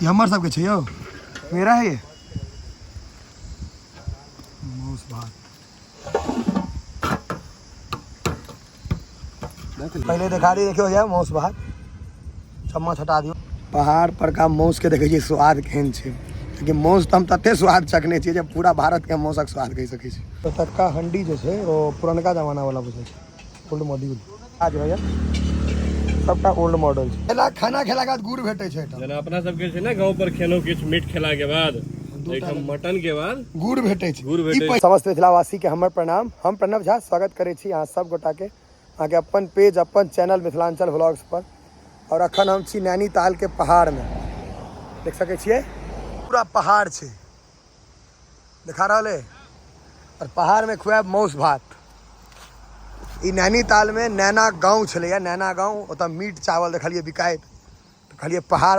ई हमर सबके छै यौ, मेरा है ये मांस भात। पहिले देखा दी, देखियो ये मांस भात, चम्मच हटा दियौ। पहाड़ पर का मांस के देखै छियै स्वाद केहन छै, लेकिन मांस तऽ हम तते स्वाद चखने छियै जे पूरा भारत के मांसक स्वाद कहि सकै छी। ओतुका हंडी जे छै ओ पुरनका जमाना वाला बुझै छै, ओल्ड मॉड्यूल। आज भैया सबटा ओल्ड मॉडल छै। खेला खाना खेला के बाद गुड़ भेटै छै एहिठाम। जेना अपना सबके छै ने गाँव पर खेलहुँ किछु मीट खेला के बाद, एहिठाम मटन के बाद गुड़ भेटै छै। गुड़ भेटै ई समस्त मिथिलावासी के हमर प्रणाम। हम प्रणव झा स्वागत करै छी अहाँ सब गोटा के अहाँके अपन पेज अपन चैनल मिथिलांचल व्लॉग्स पर। और अखन हम छी नैनीताल के पहाड़ में, देख सकै छियै पूरा पहाड़ छै देखा रहल है। और पहाड़ में खुआब मौस भात। ई नैनीताल में नैना गाँव छलैया, नैना गाँव, ओतऽ मीट चावल देखलियै बिकाइत, तऽ कहलियै पहाड़